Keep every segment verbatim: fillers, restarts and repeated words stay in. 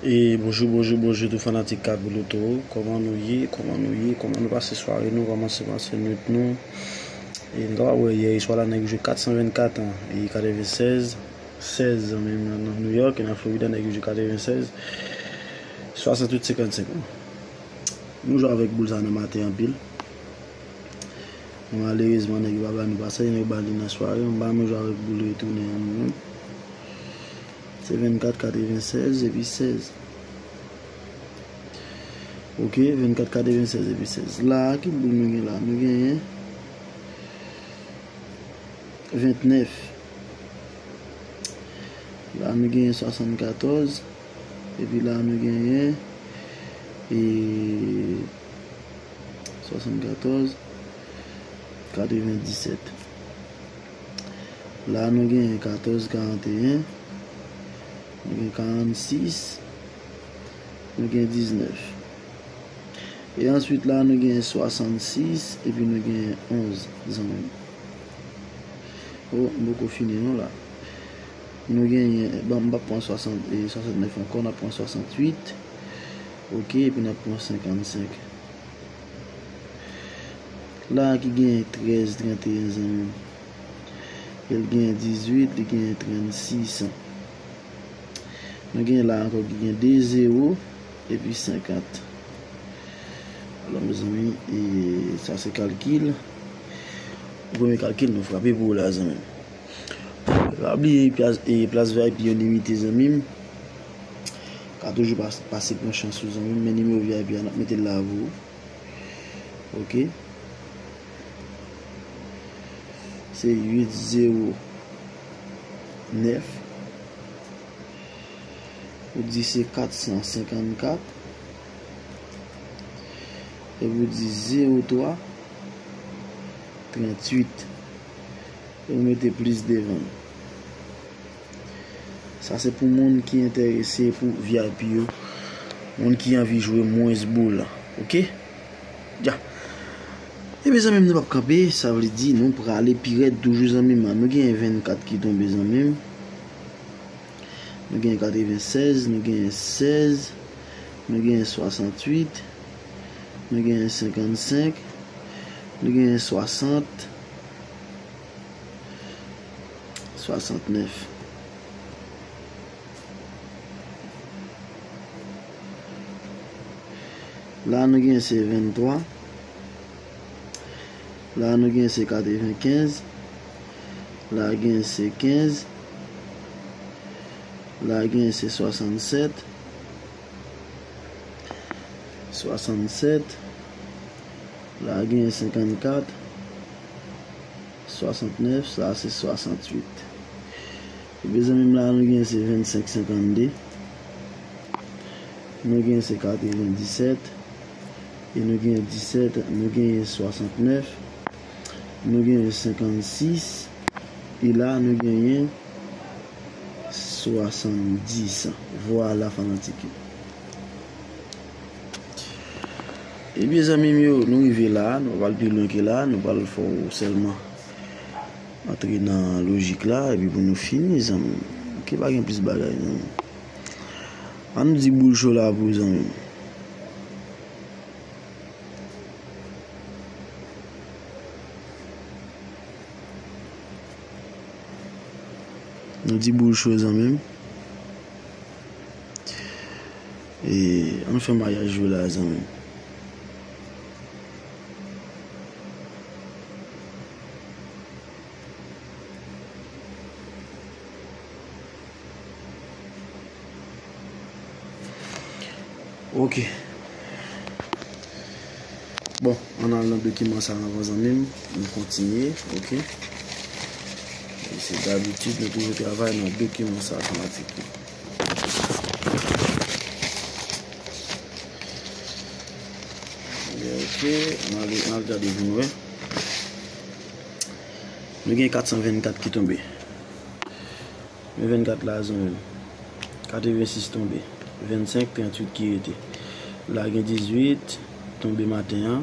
E bonjou, bonjou, bonjou tout fanatik Kabouloto. Kòman nou ye? Kòman nou ye? Kòman nou pase sware nou? Kòman se pase nwit nou? E nou kapab wè yè swa la nèg yo jwe kat san vennkat an e katrevennsèz, sèz zanmi m nan New York e nan Florida nèg yo jwe katrevennsèz, swasanntuit senkannsenk. Nou jwe avèk boul sa nan maten anpil. Men malerezman nèg yo pa ba nou pasaj, nèg yo ba li nan sware. M pa menm jwe avèk boul retounen an mwen menm. Se vennkat katrevennsèz epi sèz. Ok, vennkat katrevennsèz epi sèz. La a, ki boul nou gen la? Nou genyen ventnèf. La nou genyen swasannkatòz. Epi la nou genyen e swasannkatòz, katrevendisèt. La nou genyen katòz karanteyen, nou gen karannsis, nou gen diznèf. E answit la nou genyen swasannsis epi nou genyen onz zanmi m. Oh, m poko fini non la. Nou genyen, bon, m p ap pran swasant, e, swasannnèf ankò, n ap pran swasanntuit. Ok, epi n ap pran senkannsenk. La ki genyen trèz trannteyen zanmi m. E l genyen dizuit, li genyen trannsis. Nou gen la ankò ki gen de zewo epi senkant. Alò, mezanmi, e, sa se kalkil. Premye kalkil nou frape pou ou la, zanmi. Pa bliye, plas, e, plas V I P yo limite, zanmi m. Ka toujou pas-, pase pran chans ou, zanmi m, men nimewo V I P a, n ap mete l la pou ou. Ok. Se uit zewo nèf. Ou di se kat san senkannkat. Epi ou di zewo twa tranntuit. E ou mete plis devan l. Sa se pou moun ki enterese pou V I P yo. Moun ki anvi jwe mwens boul. Ok? Dja. Ebyen, zanmi m, nou p ap kanpe. Sa vle di, nou prale pi rèd toujou, zanmi m. Nou genyen vennkat ki tonbe, zanmi m. Nou genyen katrevensèz, nou genyen sèz, nou genyen swasanntuit, nou genyen senkannsenk, nou genyen swasant, swasantnèf. La nou genyen se venntwa. La nou genyen se katrevenkenz. La genyen se kenz. La genyen se swasannsèt. Swasannsèt. La genyen senkannkat. Swasantnèf, sa se swasanntuit. Ebyen, zanmi m, la nou gen se vennsenk senkannde. Nou gen se katrevendisèt. E nou gen disèt, nou gen swasantnèf. Nou gen senkannsis. E la nou genyen swasanndis. Vwala, fanatik yo. Ebyen, zanmi m yo, nou rive la, nou pa pral pi lwen ke la, nou pral fè w sèlman antre nan lojik la, epi pou nou fini, zanmi m. Ok, pa gen plis bagay, zanmi m. Ann nou di boul cho la pou zanmi m. Nou di boul cho, zanmi m. E, ann fè maryaj yo la, zanmi m. Ok. Bon, ann al nan dokiman sa anvan, zanmi m. Nou kontinye, ok. E se dabitid, nou toujou travay nan dokiman sa otomatik. Ok, ann ale, ann al gade pou nou wè. Nou gen kat san vennkat ki tonbe. Men vennkat la, zanmi m. Katrevensis tonbe. Vennsenk, tranntuit ki rete. La gen dizuit tonbe maten an.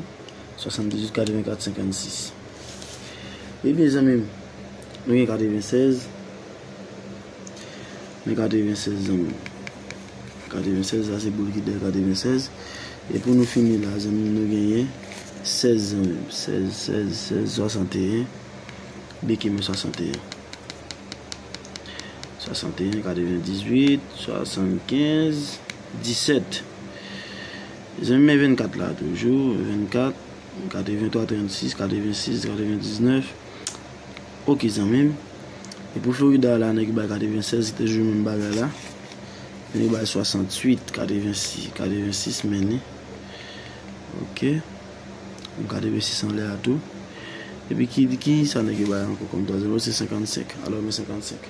Swasanndizuit, katrevenkat, senkannsis. Ebyen, zanmi m, nou gen katrevensèz. Men katrevensèz, zanmi m. Katreven sèz, sa se boul ki dèyè katreven sèz. E pou nou fini la, zanmi m, nou genyen sèz, zanmi m. Sèz, sèz, sèz, swasanteyen. Beke mwen swasanteyen. Swasanteyen, katrevendizuit, swasannkenz, disèt. Zanmi m, vennkat la toujou, vennkat, katreventwa, trannsis, katrevensis, katrevendiznèf. Ok, zanmi m. E pou Florida la, nèg yo bay katrevensèz, se toujou menm bagay la. Nèg yo bay swasanntuit, katrevensis, katrevensis, men li. Ok. Yon katrevensis anlè a tou. Epi ki, ki sa nèg yo bay ankò kòm twazyèm? Se senkannsenk. Alò, men senkannsenk.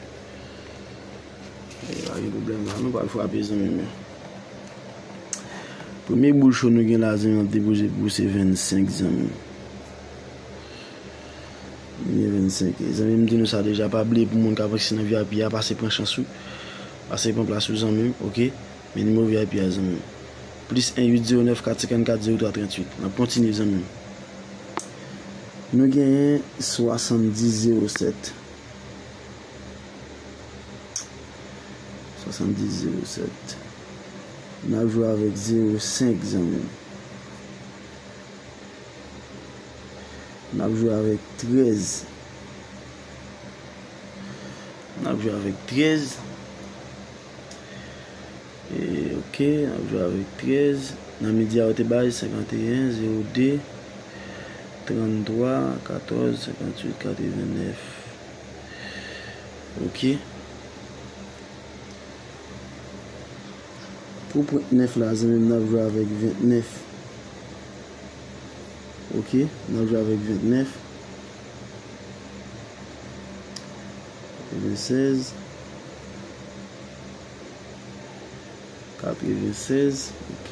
E, pa gen pwoblèm la, nou pral frape, zanmi m yo. Premye boul cho nou gen la, zanmi m, ap depoze pou se vennsenk, zanmi m. Nou gen vennsenk. Zanmi m, di nou sa deja, pa bliye pou moun k ap enskri nan V I P a, pase pran chans ou. Pase pran plas ou, zanmi m, ok? Men nimewo V I P a, zanmi m. Plis en uit zewo nèf kat senkannkat zewo twa tranntuit. N ap kontinye, zanmi m. Nou genyen swasanndis zewo sèt. Swasanndis zewo sèt. N ap jwe avèk zewo senk, zanmi m. N ap jwe avèk trèz. N ap jwe avèk trèz. E, ok, n ap jwe avèk trèz. Nan midi a, yo te bay senkanteyen, zewo de, tranntwa, katòz, senkantuit, katrevennèf. Ok. Pou pwent nèf la, zanmi m, n ap jwe avèk ventnèf. Ok, n ap jwe avèk ventnèf. Katrevensèz. Katrevensèz, ok.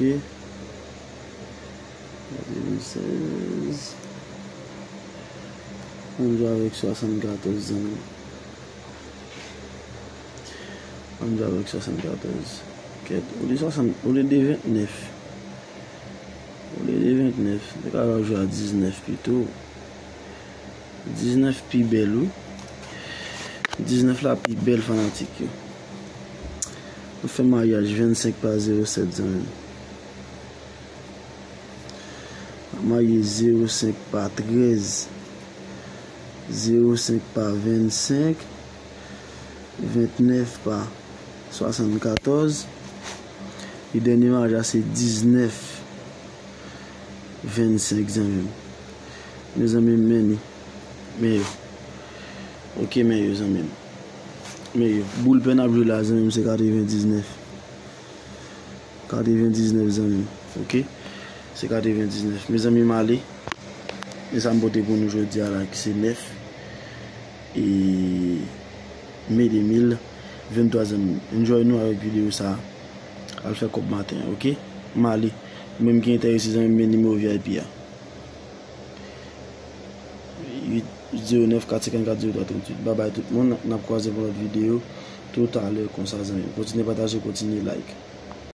Katrevensèz. Ann jwe avèk swasannkatòz, zanmi m. Ann jwe avèk swasannkatòz. Kèt, olye swasant, olye de ventnèf. Olye de ventnèf, nou ka jwe a diznèf pito. Diznèf pi bèl, wi. Diznèf la pi bèl, fanatik yo. Nou fè maryaj vennsenk pa zewo sèt, zanmi m. Marye zewo senk pa trèz, zewo senk pa vennsenk, ventnèf pa swasannkatòz. E dènye maryaj la se diznèf vennsenk, zanmi m. Mezanmi, men li. Men yo. Ok, men yo, zanmi m. Men yo. Boul pè n ap jwe la, zanmi m, se katrevendiznèf. Katrevendiznèf, zanmi m. Ok? Se katrevendiznèf. Mezanmi, m ale. Men sa m pote pou nou jodi a la, ki se nèf e me de mil venntwa, zanmi m. Enjoy nou avèk videyo sa a. Al fè kòb maten an, ok? M ale. Ou menm ki enterese, zanmi m, men nimewo V I P a. Uit zewo nèf kat senkannkat zewo twa tranntuit. Babay tout moun, n ap kwaze pou lòt videyo toutalè konsa, zanmi m. Kontinye pataje, kontinye like.